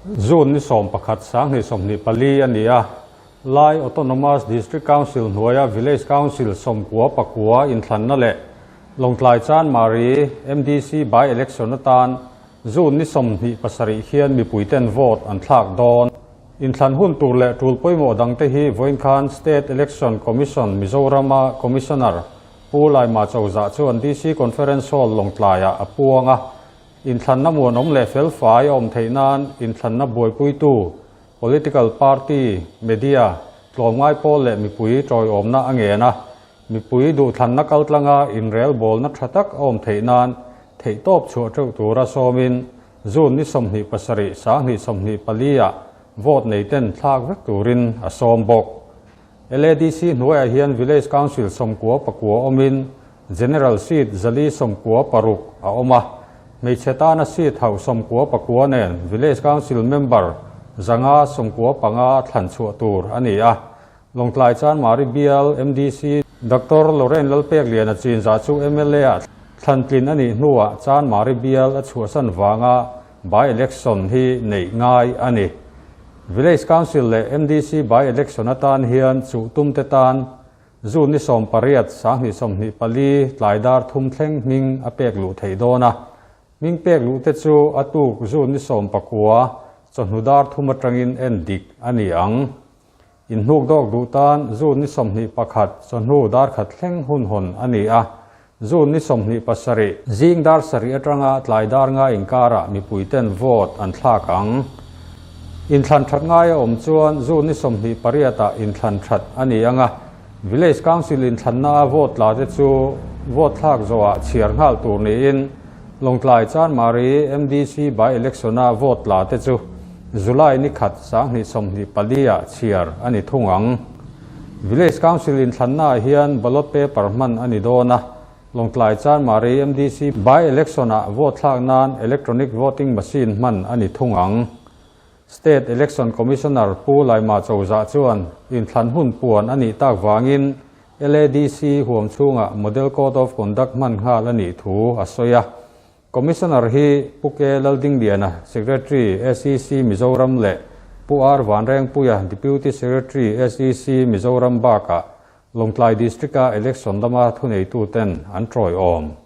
June ni 11 2024 a ni a, Lai Autonomous District Council hnuaia Village Council 99 inthlanna leh Lawngtlai Chanmari MDC by-election atan June ni 27 hian mipuiten vote an thlak dawn. Inthlan hun tur leh tul pawimawh dangte hi vawiin khan State Election Commission Mizorama Commissioner Pu Laima Chozah chuan DC Conference Hall Lawngtlaiah a puang a. Inthlanna muanawm leh felfai a awm theih nan inthlanna buaipuitu political party, media, tlawmngai pawl leh mipui tawiawmna a ngen a. Mipui duhthlanna kaltlanga inrelbawlna tha tak a awm theih nan theihtawp chhuah teuh tura sawmin June ni 27 2024 ah vote nei ten thlak vek turin a sawm bawk. LADC hnuaiah hian Village Council 99 awmin General Seat 496 a awm a, hmeichhe tana seat hauh 99 nen Village Council member 195 thlan chhuah tur a ni a. Lawngtlai Chanmari Bial MDC Doctor Lorraine Lalpekliana chinzah chu mla ah thlantlin a nih hnuah Chanmari Bial a chhuahsan vanga by-election hi neih ngai a ni. Village Council leh MDC by-election atan hian chuh tum te tan June ni 18 2024 tlai dar thum thleng hming a pek luh theih dawn a. Hming pek luh te chu a tuk June ni 19 chawhnu dar thum atangin en dik a ni ang. Inhnuk dawk duh tan June ni 21 chawhnu dar khat thleng hun hawn a ni a. June ni 27 zing dar sarih atanga tlai dar nga inkarah mipui ten vote an thlak ang. Inthlan that ngai a awm chuan June ni 28 ah inthlan that a ni anga Village Council inthlanna a vote tla te chu vote thlak zawhah chhiar nghal tur niin Lawngtlai Chanmari MDC by-election a vote tla te chu July ni 1 2024 ah chhiar a ni thung ang. Village Council inthlanna ah hian ballot paper hman a ni dawn a, Lawngtlai Chanmari MDC by-election ah vote thlak nan electronic voting machine hman a ni thung ang. State Election Commissioner Pu Laima Chozah chuan inthlan hun puan a nih tak vangin LADC huam chhungah Model Code of Conduct hman nghal a nih thu a sawi a. Commissioner hi Pu K Laldingliana, Secretary, SEC Mizoram leh Pu R Vanrengpuia, Deputy Secretary, SEC Mizoram bakah Lawngtlai District-a election lama thuneituten an tawiawm.